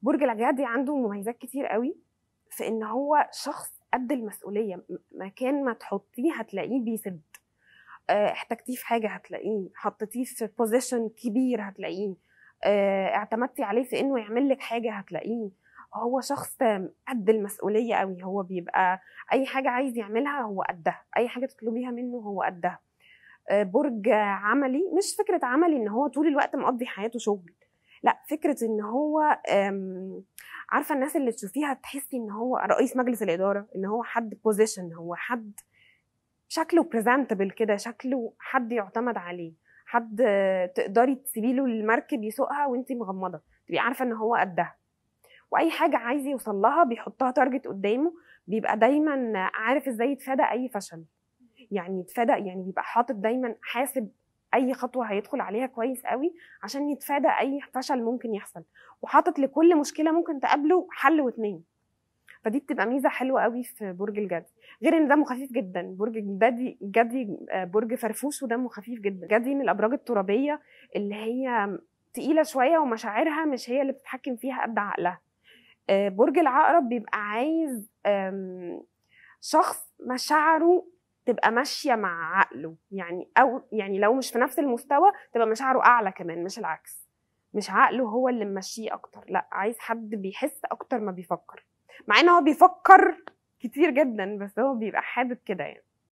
برج الجدي عنده مميزات كتير قوي في ان هو شخص قد المسؤولية، مكان ما تحطيه هتلاقيه بيسد. احتجتيه في حاجة هتلاقيه، حطيتيه في position كبير هتلاقيه، اعتمدتي عليه في انه يعمل لك حاجة هتلاقيه. هو شخص قد المسؤولية قوي، هو بيبقى اي حاجة عايز يعملها هو قدها، اي حاجة تطلبيها منه هو قدها. برج عملي، مش فكرة عملي ان هو طول الوقت مقضي حياته شغل، لا، فكرة ان هو عارفه الناس اللي تشوفيها تحسي ان هو رئيس مجلس الادارة، ان هو حد position، هو حد شكله presentable كده، شكله حد يعتمد عليه، حد تقدري تسيبي له المركب يسوقها وانت مغمضه، تبقي عارفه ان هو قدها. واي حاجة عايز يوصل لها بيحطها target قدامه، بيبقى دايما عارف ازاي يتفادى اي فشل، يعني يتفادى، يعني بيبقى حاطط دايما حاسب اي خطوة هيدخل عليها كويس قوي عشان يتفادى اي فشل ممكن يحصل، وحاطط لكل مشكلة ممكن تقابله حل واتنين. فدي بتبقى ميزة حلوة قوي في برج الجدي، غير ان دمه خفيف جدا. برج الجدي جدي برج فرفوش ودمه خفيف جدا. جدي من الابراج الترابيه اللي هي تقيلة شوية ومشاعرها مش هي اللي بتتحكم فيها قد عقلها. برج العقرب بيبقى عايز شخص مشاعره تبقى ماشية مع عقله، يعني او يعني لو مش في نفس المستوى تبقى مشاعره اعلى كمان، مش العكس، مش عقله هو اللي ممشيه اكتر، لا، عايز حد بيحس اكتر ما بيفكر، مع ان هو بيفكر كتير جدا بس هو بيبقى حابب كده يعني.